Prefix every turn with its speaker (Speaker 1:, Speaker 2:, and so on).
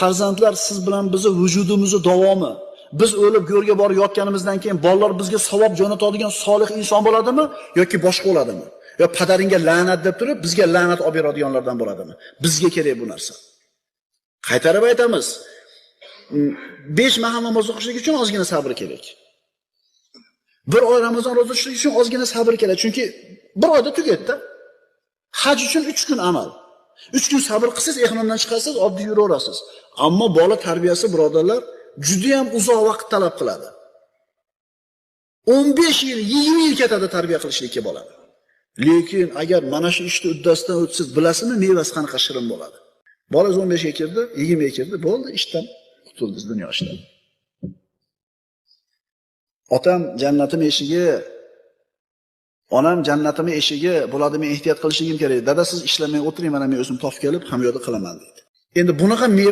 Speaker 1: Farzandlar siz bilan bizni vujudimizni davomi. Biz o'lib go'rga borib yotganimizdan keyin bolalar bizga savob jo'natadigan solih inson bo'ladimi yoki boshqa bo'ladimi? Yo padaringga la'nat deb turib bizga la'nat olib beradiganlardan bo'ladimi? Bizga kerak bu narsa. Qaytarib aytamiz. 5 mahal namoz o'qishlik uchun ozgina sabr kerak. Bir oy Ramazon ro'za tutishlik uchun ozgina sabr kerak, chunki bir oyda tugaydi-da. Haj uchun 3 kun amal. 3 kun sabr qilsangiz, ehromdan chiqasiz, oddiy yuraverasiz. Ammo bola tarbiyasi, birodarlar, juda ham uzoq vaqt talab qiladi. 15 yil, 20 yil ketadi tarbiya qilishlikka bolani. Lekin agar mana shu ishni uddasidan o'tsangiz, bilasizmi, mevasi qanaqa shirin bo'ladi. Bolangiz 15 ga kirdi, 20 ga kirdi, bo'ldi, ishdan qutuldingiz, dunyo ishidan. Otam jannatim eshigi, onam jannatim eshigi, bularni men ehtiyot qilishligim kerak. Dada, siz ishlamay o'tiring, mana men o'zim topib kelib, hamma yoqda qilaman deydi. Endi bunaqa